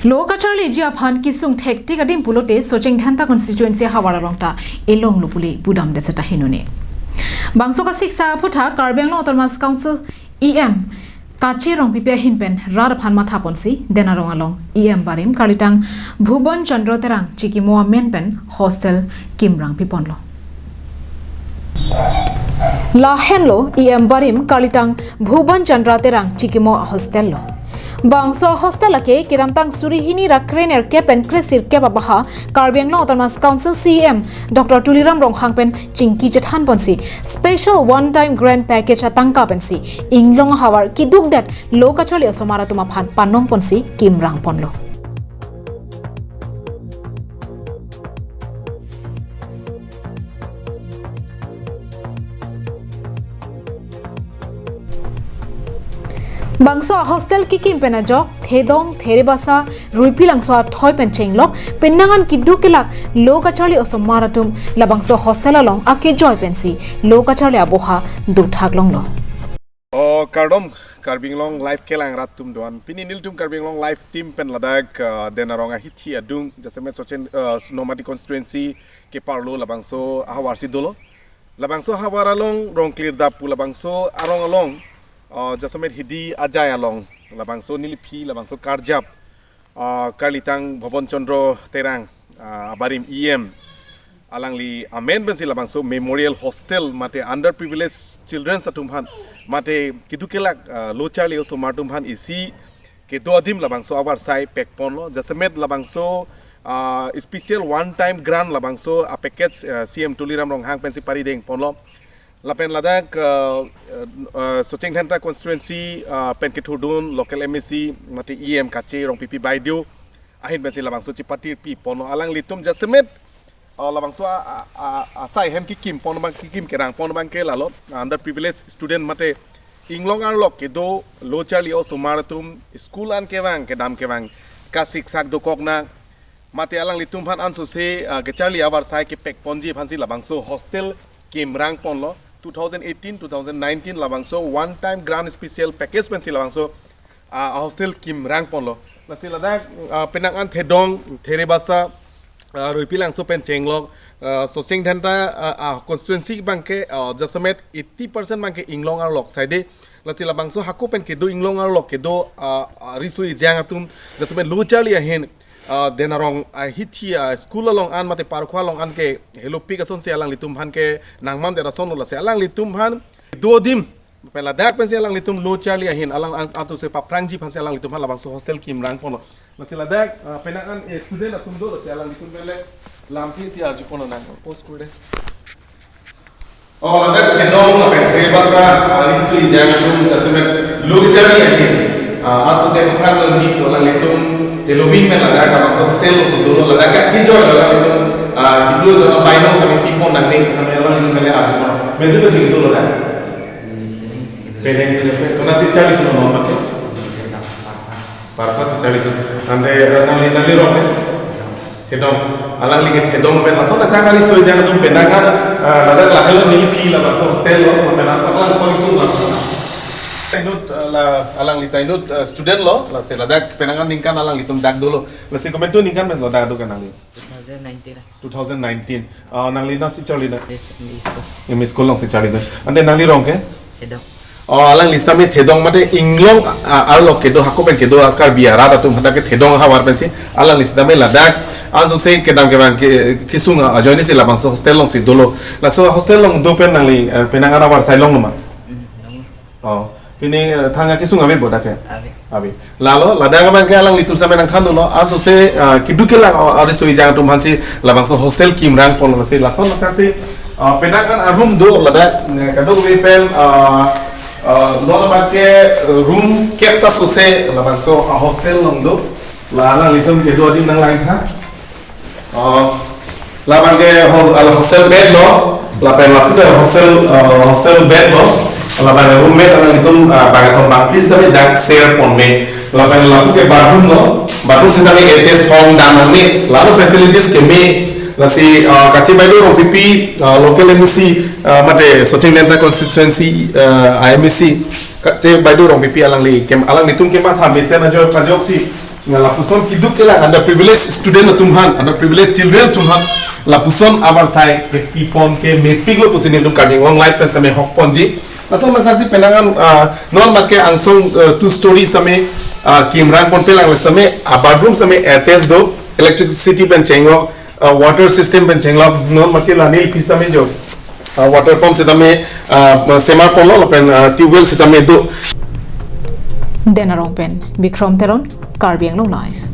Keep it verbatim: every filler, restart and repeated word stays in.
Lo kacharliji aphan kesung thektik adim pulote Socheng Dhenta constituency ahavar along ta elonglo pule budam det seta henone. Bangso kasiksak aphuthak Karbi Anglong Autonomous Council E M Kache Rongpipi ahin pen rat aphan mathaponsi Denarong along E M barim karlitang Bhuban Chandra Terang chikimo amen pen hostel kimrang piponlo. Lahenlo E M barim karlitang Bhuban Chandra Terang chikimo hostel lo. Bangso hostel lake kedamtang suri hini ra krenerkep pen kresirkep abaha Karbi Anglong Autonomous Council C E M Doctor Tuliram Ronghang pen chingki chethanponsi special one time grant package atangka pensi inglong ahavar keduk det lo kacharli osomar atum aphan panongponsi kimrangponlo. Bangso ahostel kekim pen ajok thedong, therebasa, ruipilangso athoi pen chenglok penang an keduk kelak lo kacharli osomar atum labangso hostel along akejoi pensi lo kacharli aboha dothak longlo. O kardom Karbi Anglong Live kelang rat atum doan. Pini nelitum Karbi Anglong Live team pen ladak, uh, Denarong ahithi adung jasemet Socheng, uh, Nomati constituency keparlo labangso ahavar si dolo. Labangso ahavar along Rongklir Dapu labangso arong along, uh, jasemet Hidi Ajai along labangso neliphi labangso karjap, uh, karlitang Bhuban Chandra Terang, uh, abarim E M alangli amen pensi labangso memorial hostel mate underprivileged children atum aphan mate keduk kelak, uh, lo charli osomar atum aphan isi kedo adim labangso avarsai pekponlo. Jasemet labangso, uh, special one time grant labangso a package, uh, C E M Tuliram Ronghang pensi paridengponlo. Lapen ladak, uh, uh, uh, Socheng Dhenta constituency, uh, pen kethurdun local M A C mate E M Kache Rongpipi Baideo ahin pensi labangso chipatir piponlo alanglitum jasemet, uh, labangso a, a, a, asai hem kekimpon abang kekim kerangpon abangke lalo, uh, underprivileged student mate inglong arlok kedo lo charli osomar atum school an kevang kedam kevang kasiksak dokok nang mate alanglitum aphan ansose, uh, kacharli avarsai kepekponji aphansi labangso hostel kimrangponlo two thousand eighteen two thousand nineteen labangso one time grant special package pensi labangso, ah, hostel kimrangponlo. Lasi ladak, ah, penang an thedong, therebasa, ah, ruipilangso pen chenglok, ah, Socheng Dhenta, ah, ah, constituency abangke, ah, jasemet eighty percent abangke inglong arlok saide. Lasi labangso hako pen kedo inglong arlok kedo, ah, ah, riso ejang atum jasemet lo charli ahin, ah, Denarong ahithi, ah, school along an mate parkhu along an ke helopik asonsi alanglitum aphan kenangman det asonlo. Lasi alanglitum aphan do adim pen ladak pensi alanglitum lo charli ahin alang ang- atumsi paphrangji aphansi alanglitum aphan labangso hostel kimrangponlo. Lasi ladak, ah, penang an, eh, student atum do, lasi alanglitum pen le lamthe si arjuponlo nang. Post kure. O ladak thedong lapen therebasa, ah, riso ejang atum jasemet lo charli ahin, ah, ansose paphrangji pu alanglitum heloving pen ladak labangso hostel alongsi dolo, ladak akejoi alanglitum, ah, chiklo jon abainong sami pipon nangne sami alanglitum pen le arjuponlo. Medu pe sing dolo dak. Penang sini pe, konatsi charlitun non mate? Parkhu si charlitun. Ante, eh, nangli, nangli rong pe? Thedong. Alangli ke thedong pen lason ta kali soi jang atum penang an, eh, ladak lahelo neliphi labangso hostel lo, penang paklang politum la. Tainut, eh, la, alangli tainut, eh, student lo, lasi ladak penang an ningkan alanglitum dak dolo. Lasi komantu ningkan pen lo dak do ke nangli? Two thousand nineteen. Two thousand nineteen. Ah, nangli nasi charli na? Yes, M E school. M E school alongsi charli na. Ante nangli rong ke? Thedong. Oh, alangli sitame thedong mate inglong, ah, arlok kedo hako pen kedo Karbi arat atum hadak ke thedong ahavar pensi alangli sitame ladak ansose kedam kevang ke kesung ajoine si labangso hostel alongsi dolo. Laso hostel along do pen nangli, eh, penang an avarsai longlo ma? Hmm, longlo. Oh, pini, eh, thang akesung ave bo dak ke? Ave. Ave. Lalo, ladak abangke alanglitum sitame nangthandunlo, ansose, ah, keduk kelak, oh, ariso ejang atum aphansi labangso hostel kimrangponlo si lason lakthaksi, ah, penang an a-room do ladak, eh, kadokave pen, ah, ah, non abangke, eh, room kep ta sose labangso, ah, hostel along do, la alanglitum kedo adim nanglang tha. Oh, labangke hos-, ala hostel bed lo, lapen lapu ta hostel, eh, hostel bed lo, lapen roommate alanglitum, eh, bangkethom bangphli sitame dak share ponme, lapen lapu ke bathroom lo, bathroom sitame attached hong dam nangne, lalo facilities keme, lasi, eh, Kache Baideo Rongpipi, eh, local M A C, eh, mate Socheng Dhenta constituency, eh, M A C, Kache Baideo Rongpipi alangli kem alanglitum kematha mesen ajoine pajok si, na lapuson keduk kelang underprivileged student atum aphan, underprivileged children atum aphan lapuson avarsai kepipon ke mepiklo pusi nelitum Karbi Anglong Live pen sitame hokponji. Lason masa si penang an, ah, non mat ke angsong, ah, two story sitame, ah, kimrang ponpe lang sitame, ah, bathroom sitame attached do, electricity pen chenglok, ah, water system pen chenglok, non mat ke la nelipi sitame jo, ah, water pump sitame, ah, semar ponlo lapen, ah, tubewell sitame do. Den Arong pen Bikrom Teron, Karbi Anglong Live.